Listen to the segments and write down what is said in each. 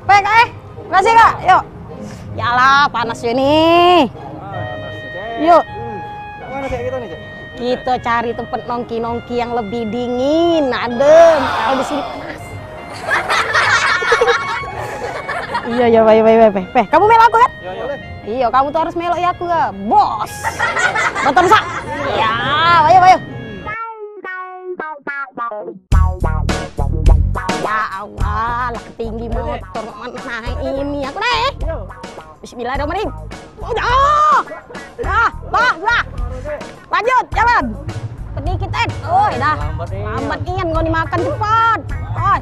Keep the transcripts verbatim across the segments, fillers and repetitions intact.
Peh, Kak, eh. Makasih, Kak. Yuk. Yalah, panas yo ni. Yuk. Kemana, Cek, kita nih, Cek? Kita cari tempat nongki-nongki yang lebih dingin, adem. Kalau di sini panas. Iya, iya, baik, baik, baik, baik. Peh, kamu melok aku kan? Iya, iya. Iya, kamu tuh harus melok ya aku ya, bos. Motor rusak. Ya, ayo, ayo. Ya Allah, lah ketinggi motor, mana naik ini? Aku naik. Bismillahirrahmanirrahim. Oh, dah. Dah, dah, dah. Lanjut jalan. Sedikit, Ed. Oh, dah. Lambat nian kau ni, makan cepat. Oh.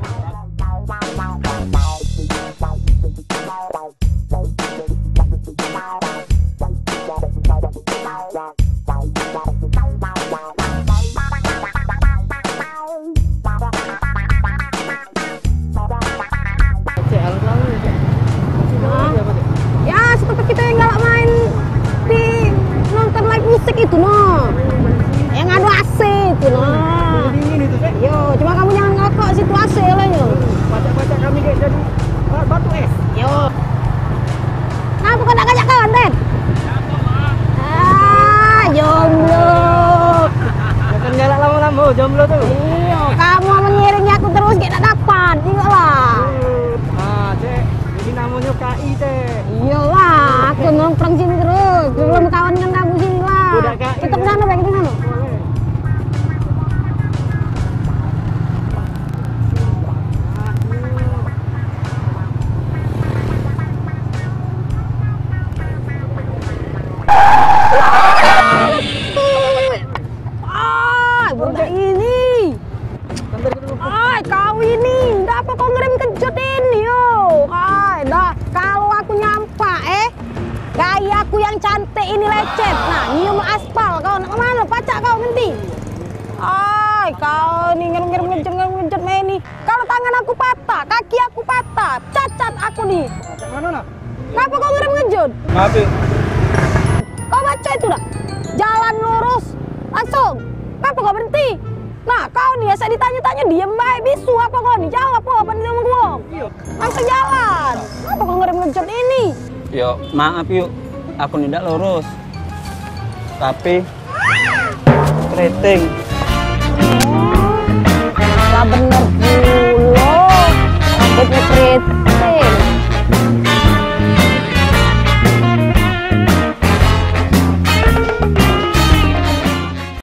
Cek, alat lama ya, Cek? Hah? Apa, Cek? Ya, seperti kita yang galak main di nonton live musik itu, no. Yang ada A C itu, no. Dingin itu, Cek. Yo, cuma kamu jangan ngerokok situ A C lah, yo. Pacak-pacak kami kayak jadi ba-, batu es. Yo. Ngapa kau nak ngajak kawan, Ted? Ah, jomblo. Jangan galak lama-lama, jomblo tu. Iyo, kamu mengiringi aku terus, gak nak dapat, tengoklah. Ah, Cek, ini namanya K I, Cek. Iyolah, aku nongkrong sini terus. Belum kawan dengan kamu sini lah. Budak K I, kita ke sana, Bang, kita ke sana. Boleh. Ah, budak ini. Ai, kau ini, ndak apa kau ngerem kejut ini, yo. Ai, dah, kalau aku nyampak, eh, gaya aku yang cantik ini lecet. Nah, nyium aspal kau, nak ke mana? Pacak kau ngenti. Ai, kau ni ngerem-ngerem ngejut, ngerem ngejut main ni. Kalau tangan aku patah, kaki aku patah, cacat aku ni. Cak mano, nah? Kenapa kau ngerem ngejut? Maaf, Yuk. Kau baca itu dah. Jalan lurus, langsung. Kenapa kau berhenti? Nah, kau ni asal ditanya-tanya, diem bae, bisu apa kau ni? Jawab apa, apa ni ngomong gua? Langsung jalan. Kenapa kau ngerem ngejut ini? Yo, maaf, Yuk. Aku ni ndak lurus. Tapi keriting. Lah bener pulo. Rambutnya keriting.